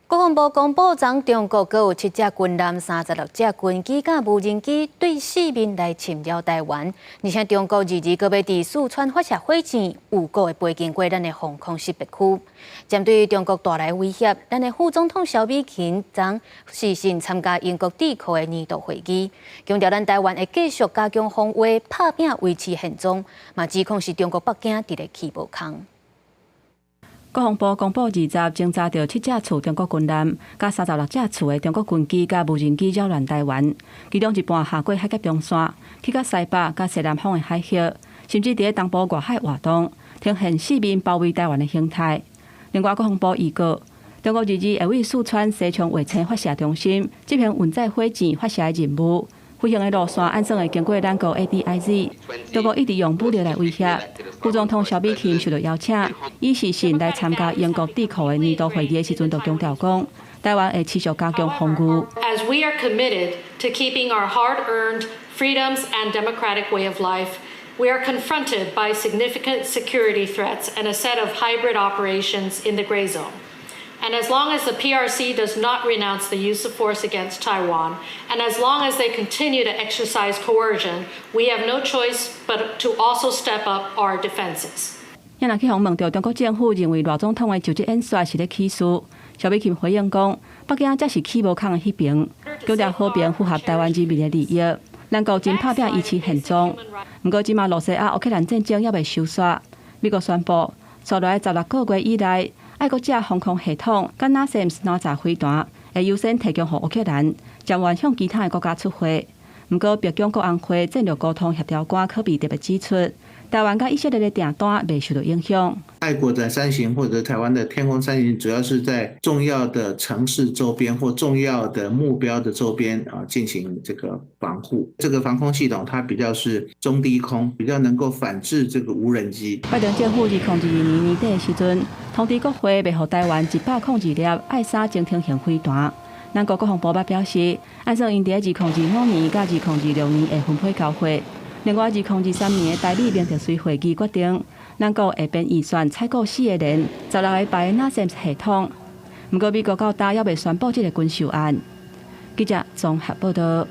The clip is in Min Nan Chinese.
國防部公布，昨中國閣有七隻軍艦、36隻軍機佮無人機對四面來侵擾台灣，而且中國二二閣欲佇四川發射火箭，有故意飛經過咱的防空識別區。針對中國帶來威脅，咱的副總統蕭美琴昨視訊參加英國智庫的年度會議，強調咱台灣會繼續加強防衛，拍拚維持現狀，嘛指控是中國北京佇咧起無空。國防部公布20偵查著七隻次中國軍艦，佮36隻次的中國軍機佮無人機擾亂台灣，其中一半下過海峽中線，去到西北佮西南方的海域，甚至佇咧東部外海活動，呈現四面包圍台灣的形態。另外，國防部預告，中國二二會對四川西昌衛星發射中心執行運載火箭發射的任務。飛行的路線按算會經過咱國 ADIZ，中國一直用武力來威脅。副總統蕭美琴受到邀請，以視訊來參加英國智庫的年度會議的時陣，就強調講，台灣會持續加強防禦。 As we are committed to keeping our hard-earned freedoms and democratic way of life, we are confronted by significant security threats and a set of hybrid operations in the gray zone. And as long as the PRC does not renounce the use of force against Taiwan, and as long as they continue to exercise coercion, we have no choice but to also step up our defenses. 若去予問著中國政府認為賴總統的就職演說是咧起事，蕭美琴回應講，北京才是起無空的彼爿，強調和平符合台灣人民的利益，咱國真拍拚維持現狀。毋過，這馬露西亞烏克蘭戰爭猶未收煞，美國宣布，紲落來16個月以內，愛國者防空系統佮 NASAMS 哪吒飛彈會優先提供予烏克蘭，暫緩向其他的國家出貨。毋過，白宮國安會戰略溝通協調官柯比特別指出，台灣佮以色列的訂單袂受到影響。愛國者三型或者台灣的天空三型，主要是在重要的城市周邊或重要的目標的周邊啊進行這個防護。這個防空系統它比較是中低空，比較能夠反制這個無人機。拜登政府2022年年底的時陣，通知國會欲予台灣102粒愛沙偵聽型飛彈。咱國國防部捌表示，按算𪜶佇2025年佮2026年會分批交貨。另外，2023年的台美明特隨會議決定，咱國會編預算採購四個連16個排的 NASAMS 系統。毋過，美國到今猶未宣布這個軍售案。記者綜合報道。